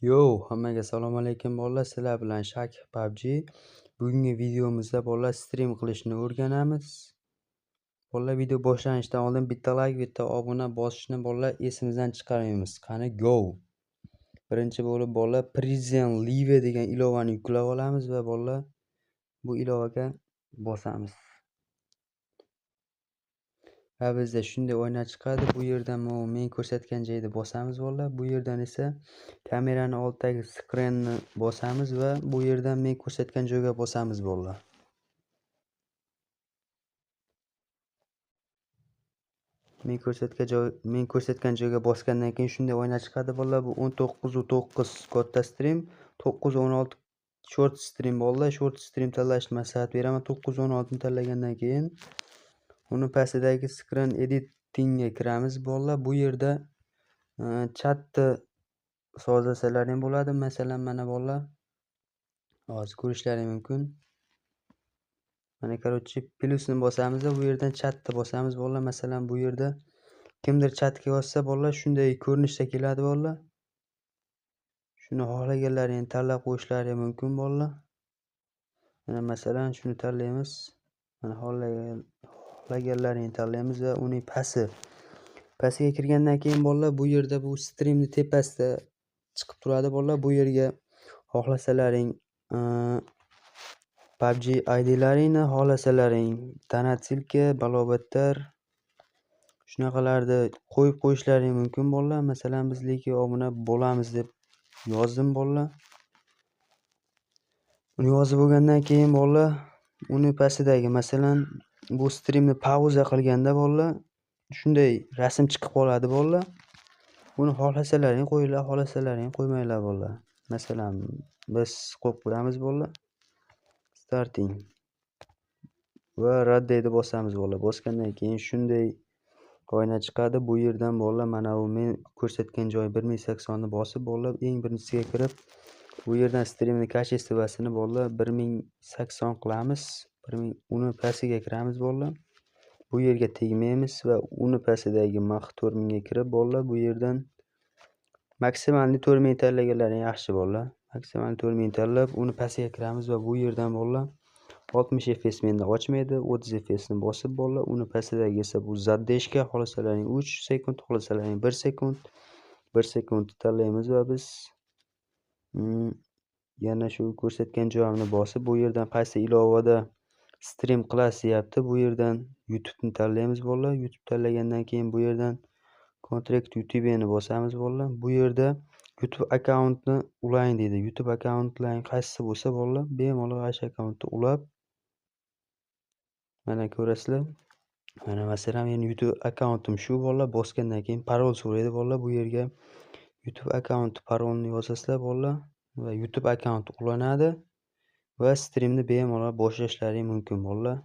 Yo, hammaga assalomu alaykum bolalar, sizlar bilan Shakh PUBG. Bugungi videomizda bolalar stream qilishni o'rganamiz. Bolalar, video boshlanishidan oldin bitta like, bitta obuna bosishni bolalar esimizdan chiqarmaymiz. Qani go. Birinchi bo'lib bolalar Prison Live degan ilovani yuklab olamiz va bolalar bu ilovaga bosamiz. Va bizda shunday oyna chiqadi. Bu yerdan men ko'rsatgan joyda bosamiz bolalar. Bu yerdan esa kamerani oldidagi skrinni bosamiz va bu yerdan men ko'rsatgan joyga bosamiz bolalar. Men ko'rsatgan joyga bosgandan keyin shunday oyna chiqadi bolalar. Bu 19:09 katta stream, 9:16 short stream bolalar. Short stream tanlashni maslahat beraman. 9:16 ni tanlagandan keyin uni pastidagi screen editingga kiramiz bolalar. Bu yerda chatni sozlasalar ham bo'ladi. Masalan, mana bolalar, hozir ko'rishlaring mumkin. Mana plyusni bosamiz va bu yerdan chatni bosamiz bolalar. Masalan, bu yerda kimdir chatga yozsa bolalar shunday ko'rinishda keladi bolalar. Shuni xohlaganlaringni tanlab qo'yishlari mumkin bolalar. Mana masalan shuni tanlaymiz. Mana xohlaganlaringni tanlaymiz va uning pastiga kirgandan keyin bolalar bu yerda bu streamni tepasida chiqib turadi bolalar. Bu yerga xohlasalaring PUBG IDlaringni, xohlasalaring donatsilka, balobatlar shunaqalarni qo'yib qo'yishlaring mumkin bolalar. Masalan, biz lekin obuna bo'lamiz deb yozdim bolalar. Uni yozib bo'lgandan keyin bolalar uni pastidagi masalan bu streamni pauza qilganda bolalar shunday rasm chiqib qoladi bolalar. Buni xohlasalaring qo'yinglar, xohlasalaring qo'ymanglar bolalar. Masalan, biz qo'yib qo'yamiz bolalar. Starting va raddayni bosamiz bolalar. Bosgandan keyin shunday oyna chiqadi. Bu yerdan bolalar mana bu men ko'rsatgan joy 1080 ni bosib bolalar eng birinchisiga kirib bu yerdan streamni kачествосini bolalar 1080 qilamiz. 1000 uni pastiga kiramiz bolalar. Bu yerga tegmaymiz va uni pastidagi mah 4000 ga kirib bolalar bu yerdan maksimalni 4000 tanlaganlaring yaxshi bolalar. Maksimal 4000 tanlab uni pastiga kiramiz va bu yerdan bolalar 60 FPS menda ochmaydi, 30 FPS ni bosib bolalar uni pastidagi esa bu zadeshka xohlasalaring 3 sekund, xohlasalaring 1 sekund, 1 sekund tanlaymiz va biz yana shu ko'rsatgan joyimni bosib bu yerdan qaysi ilovada stream qilasiz deyapti. Bu yerdan YouTube'ni tanlaymiz bolalar. YouTube tanlagandan keyin bu yerdan Contract YouTube'ni bosamiz bolalar. Bu yerda YouTube akkauntni ulang deydi. YouTube akkauntlaring qaysisi bo'lsa bolalar, bemalol o'sha akkauntni ulab mana ko'rasizlar. Mana masalan meni YouTube akkauntim shu bolalar. Bosgandan keyin parol so'raydi bolalar. Bu yerga YouTube akkaunt parolini yozasizlar bolalar va YouTube akkaunt ulanadi va streamni bemalol boshlashlaring mumkin bolalar.